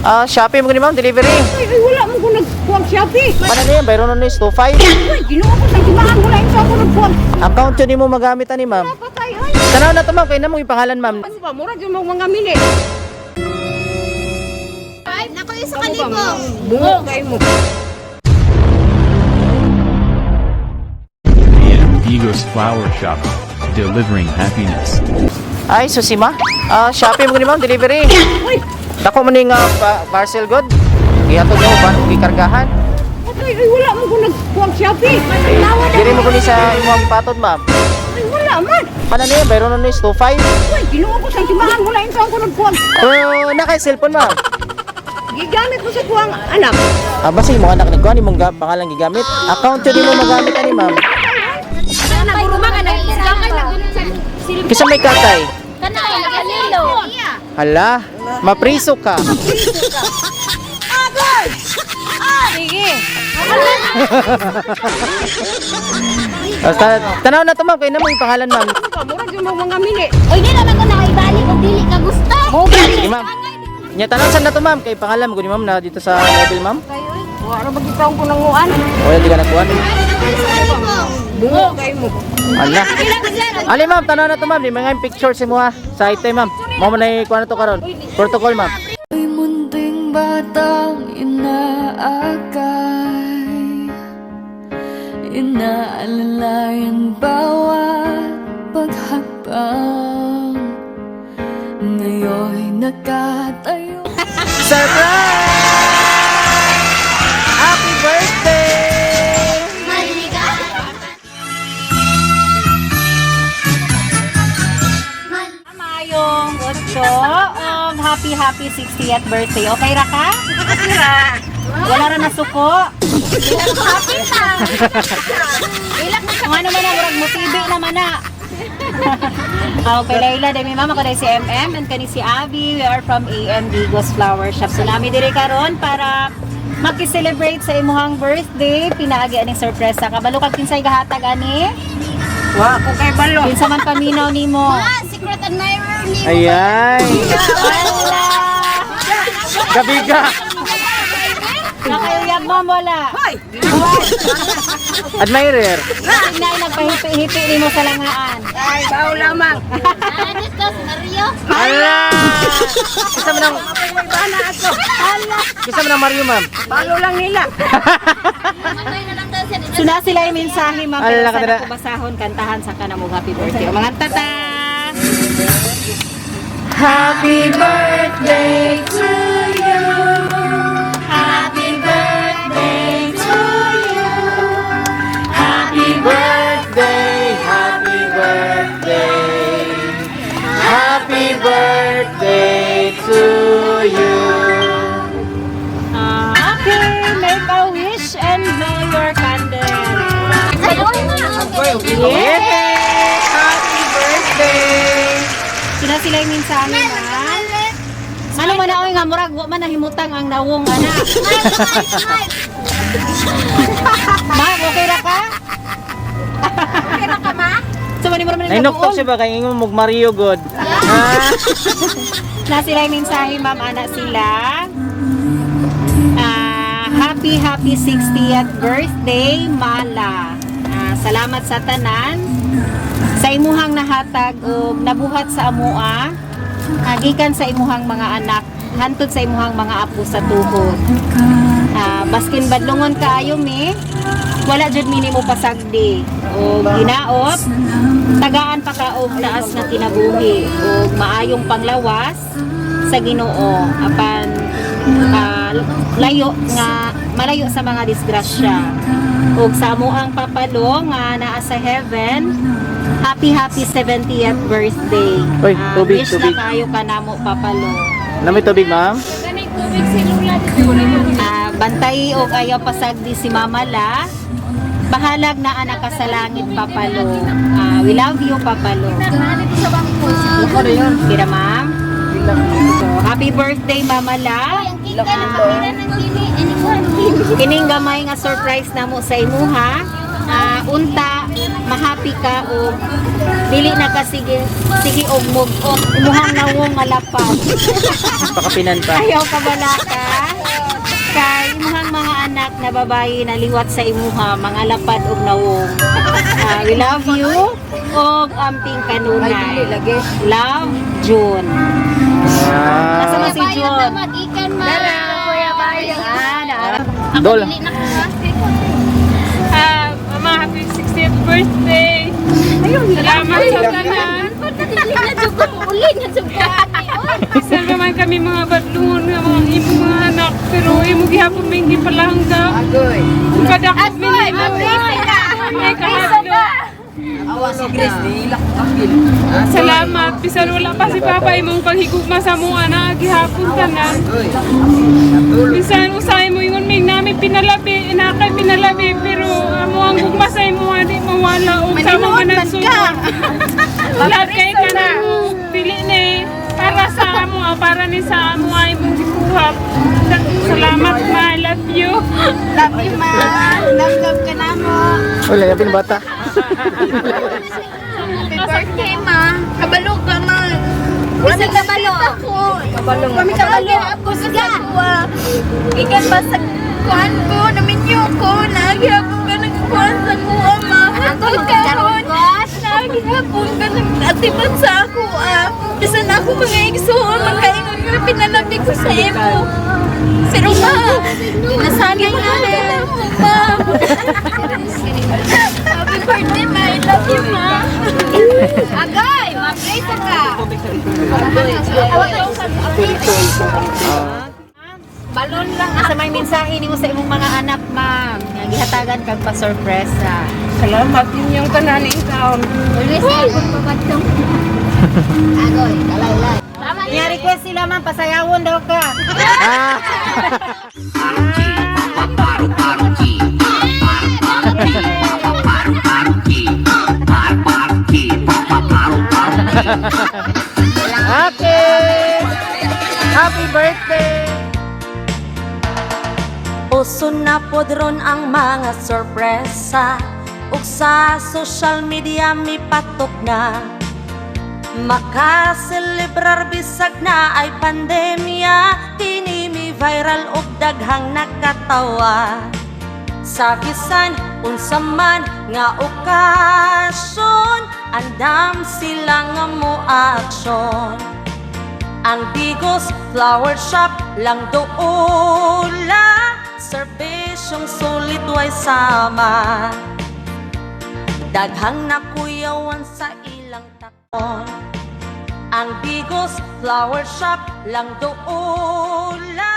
Ah, Shopee mo ni, ma'am, delivery. Ay, ay, wala mo ko nagkuwag Shopee. Paano niya? Bayroon na is 25. Ay, Ginoo ko sa timaan, wala yung sa ako nagkuwag. Account yun mo magamit ani, ma'am. Patay, ay. Tanaw na to, ma'am, kay na mong ipangalan, ma'am. Ano ba, murag yung mga mili. Nako, isa ka libo. Bungo kayo mo. AM Vigos Flower Shop, delivering happiness. Ay, susi ma. Ah, Shopee mo ni, ma'am, delivery. Ay, Dako mo ni nga parcel god. Gihatod mo ba gikargahan? patay, ay, wala mo ko nagkuwag Shopee. Diri mo kuni sa imong gipatod, ma'am. Ay, wala man. Paano niya? Bayroon na is 25. Ay, Ginoo ko sa timaan, wala yung sa ako nagkuwag. Oh, na kay cellphone, ma'am. Gigamit ko sa kuwang anak. Ah, basta imong anak nagkuan imong pangalan gigamit. Account yun mo magamit ani, ma'am. Kisa may katay. Kanay, nagalilo. Hala, mapriso ka. Sige. Basta tanaw na to, ma'am, kay na mo ipangalan, ma'am. Ano ba, murag yung mga mili. Oy, di naman ko nakaibalik kung dili ka gusto. Sige, ma'am. Nya tanaw saan na to, ma'am, kay pangalan mo guni, ma'am, na dito sa level, ma'am. Wala ba kita ko nanguan? Wala di ka nakuan. Bungo kayo mo. Ala. Ali, ma'am, tanaw na to, ma'am, di mga picture si mo ha. Sa item, ma'am. Mo man ay kuan na to karon. Protocol, ma'am. Ay munting batang inaakay, inaalalayan bawat paghakbang. Ngayon'y nakatayo. Surprise! Happy birthday! Mayong Otso, happy happy 60th birthday. Okay ra ka? Okay ra. Wala ra nasuko. Happy ta. Kung ano man na, murag mutibi naman na. Okay, Layla, dahil may mama ko dahil si MM and kani si Abby. We are from AM Digos Flower Shop. So nami diri karon para maki-celebrate sa imuhang birthday. Pinaagi aning sorpresa. Kabalo kag kinsay gahatag ani? Wa ko kay balo. Kinsa man paminaw nimo? Ah, secret admirer ni. Ayan. Wala. Gabiga. Nakayuyab mo wala. Ay, Admirer. Tingnan nagpahipi-hipi nimo sa langaan. ay, bao lamang. Ah, dito si Mario. Ala! Kisa man ang May bana ako. Kisa man ang Mario, ma'am. Balo lang nila. Matay na lang daw siya. So na sila yung mensahe, ma'am, pero Ala, sana kadara. ko basahon kantahan sa kanang happy birthday. O, mga tata! Happy birthday to you. Happy birthday to you. Happy birthday, happy birthday. Happy birthday to you. Okay, make a wish and blow your candle. Yay! Happy birthday! So na sila yung mensahe, ma'am. Ano man na oy nga murag wa man nahimutang ang nawong ana. Ma'am, okay ra ka? Okay ra ka, ma? So man mo man Nainuktok siya ba kay ingon mog Mario god. Ah, Na sila yung mensahe, ma'am, ana sila. Ah, happy, happy 60th birthday, Mala. Ah, salamat sa tanan. Sa imuhang nahatag og nabuhat sa amoa, gikan sa imuhang mga anak, hantod sa imuhang mga apo sa tuhod. Ah, baskin badlongon kaayo mi, wala jud mi nimo pasagdi og ginaot, tagaan pa ka og taas nga kinabuhi og maayong panglawas sa Ginoo apan layo nga malayo sa mga disgrasya ug sa amoang papalo nga naa sa heaven, happy happy 70th birthday. Uy, tubig, wish tubig. na kayo kanamo, papalo. Namay tubig, ma'am. Ah, bantay og ayaw pasagdi si Mama La. Bahalag na anak ka sa langit, papalo. Ah, we love you, papalo. Kira, ma'am. So, happy birthday, Mama La. Ang kika na pamira ng kini. Ani ko ang kini. Kining gamay nga surprise namo sa imuha. Ah, unta Mahappy ka o dili na ka sige sige og mug-on imuhang nawong nga lapad. Pakapinan pa. Ayaw ka balaka. Kay imuhang mga anak na babae na liwat sa imuha, mga lapad og nawong. Ah, we love you og amping kanunay. Love, June. Nasa Ah. man si Bayo June? na magikan ma. Kuya Bayo. Ah, naara. Dol. Dili na ko ha. Ah, Mama, happy 60th birthday! Salamat sa tanan. Dili na jud ko uli na jud ko ate. Oy. Bisan naman kami mga badlungon nga mga imong mga anak, pero imo gihapon may gipalangga. Agoy. Kadakot mi Agoy, nimo. maprisa ka. May kahadlok. Salamat bisan wala pa si Papa imong paghigugma sa among anak gihapon tanan. Bisan usahay mo ingon mig nami pinalabi, inakay pinalabi pero amo ang gugma sa imo di mawala ug sa among managsulod. Lahat kay kanang dili ni para sa amo ah, para ni sa amo ay imong gikuha. Salamat ma, I love you. Love you, ma. Love, love ka na mo. Wala, yapin bata. Happy birthday ma. Kabalo ka ma. Kami kabalo. Kabalo. Kami kabalo. Ako sa kuwa. Ikan ba sa kuan ko, naminyo ko, naghihapon ka nagkuan sa kuwa ma. Hantod karon, naghihapon ka nag-atiman sa ako ah. Bisan ako mga igsuon, magkaingon nga pinalabi ko sa imo. Pero ma, nasanay na mo ma. Happy birthday ma, I love you ma. Agay, ma-play ka. Balon lang sa may mensahe nimo sa imong mga anak, ma'am. Nga gihatagan kag pa-sorpresa. Salamat ninyong tanan in town. Always akong pabatong. Agoy, kalaylay. Tama. Nga request sila ma'am, pasayawon daw ka. Ah. Okay. Happy birthday. Uso na pod ron ang mga sorpresa ug sa social media mipatok na. Makaselebrar bisag na ay pandemya, kini mi viral ug daghang nakatawa. Sa bisan unsa man nga okasyon, andam sila nga mo aksyon. Ang Digos Flower Shop lang doula, serbisyong sulit way sama. Daghang nakuyawan sa ilang takon. Ang Digos Flower Shop lang doula.